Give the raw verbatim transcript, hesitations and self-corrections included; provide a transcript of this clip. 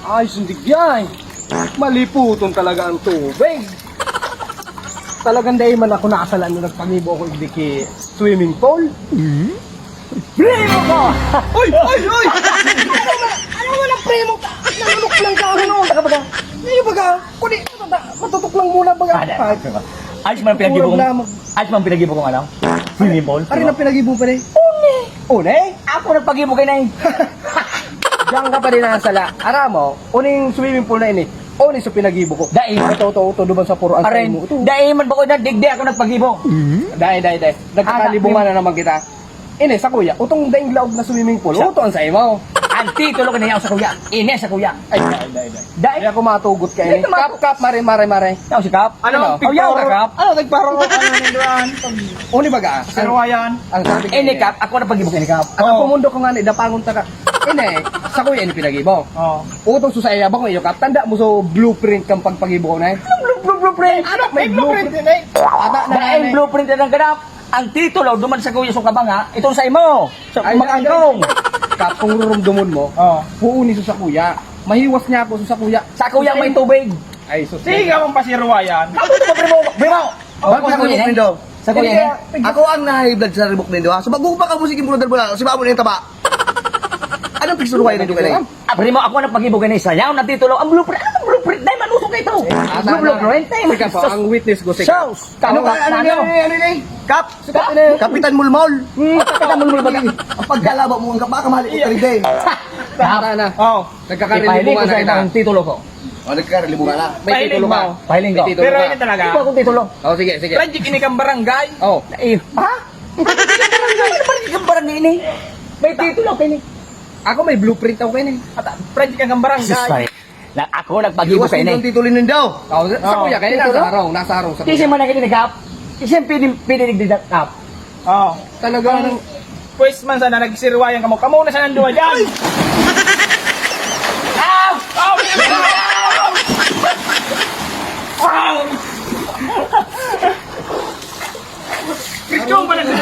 Ay, sindig yan. Maliputon talaga ang tubig. Talagang dai man ako nakasala nung nagpagibo ako igdi ki swimming pool. Primo ko! Uy! Uy! Uy! Ano mo na? Ano mo na, primo? Nanunok lang ka. Ano? Taka baga. Ano baga? Kuni, matutok lang muna baga. Ah, da- Ay, Ayos man ang pinagibo kong, Puro blamog. Ayos man ang pinagibo kong ano? Swimming pool. Ano na pinagibo pa rin? Uni! Uni? Ako nagpagibo kayo na eh. Diyan ka pa rin nakasala. Aram mo, uning swimming pool na ini. Uni sa pinagibo ko. Dai. Ito, ito, ito, duman sa puro ang Aray, mo. Ito. Dai man ba ko na digdi ako nagpagibo? Dai, dai, dai. Nagkakalibungan Ala, na naman kita. Ini, sa kuya, utong daing laog na swimming pool. Sa Uto ang sa imo. Ang titulo ko na yaw sa kuya. Ini sa kuya. Ay, dai, dai, dai. Dai. Kaya ako matugot ka Dai, ini. Kap, matugot. Kap, mare, mare, mare. Yaw si Kap. Ano? Ano? Ang Aw, yaw ka, picture? Kap. Ano, nagparang ko ano, nanduan? Uni baga? Sa Ang, ruwayan. Ang sabi ko Ini, eh. Kap. Ako na pag-ibog ini, Kap. Ang Oh. Ako mundo ko nga ni, dapangon ta ka. Ini, sa kuya, ini pinagibo. Oh. Utong sa iya, bako iyo, Kap. Tanda mo so blueprint kang pagpagibo ko na eh. Anong blue, blue, blueprint? Ano? May May blueprint blueprint. Din eh. Ata na Dahil yan eh. Blueprint na ng ganap. Ang titulo, duman sa kuya, so kabanga, itong sa imo. Sa Ay, mga ay, angkong. Kap, kung rurumdumon mo, Oh. Huuni so sa kuya. Mahiwas niya ako so sa kuya. Sa kuya, may tubig. Ay, sus. Sige ka mong pasiruwayan. Ako ito, primo. Primo. Baka Ako, sa kuya, ribok eh. Nindo. Sa kuya, Hindi, eh. Ako ang nahiblad sa ribok nindo, ha? So, bago pa ka mo, sige, muna, dali mo na. Si Babo na yung taba. Anong pagsuruwayan nindo ka na eh? Ah, primo, ako ang nagpagibo kayo na isa. Yaw, nagtitulo. Ang blueprint. Anong blueprint? Dahil manuso kayo ito. Eh, ata Blue na. Blueprint. Sige po, ang witness ko, sige. Sus, Ano tama ka, na, ano, no? Ano, ano, ano, Kap? Sikat na. Kapitan Mulmol. Hmm, Kapitan Mulmol ba? Ang pagkalaba mo, ang kapaka, mali ko Iya. Ka rin din. Tama na. Oh. Nagkakarelibungan Ipahiling ko na sa inyo kita. Ang titulo ko. Oh, nagkakarelibungan na. May Pahiling titulo ka. mo. Pahiling ko. May titulo Pero ka. Hindi talaga. Hindi ko akong titulo. Oh, sige, sige. Project ini kang barangay. Oh. Eh, ha? Project kang barangay. Ano project kang barangay ini? May titulo ka ini. Ako may blueprint ako kayo eh. At, ah, project kang barangay. Jesus Christ. Na ako nagpagibo Iwas kayo din ni. Ang titulo nindo. Oh, sa, sa Oh. Kuya, kayo Titulo? Nasa araw, nasa araw sa Kasi kuya. Man ang ini, Kap. Kasi ang pwede, pwede digdi, Kap. Oh. Talagang Ang Pwes man sana nagsirwayan kamo. Kamo na sana ang duwa dyan. Ah! Ah! Ah! Ikaw pala na.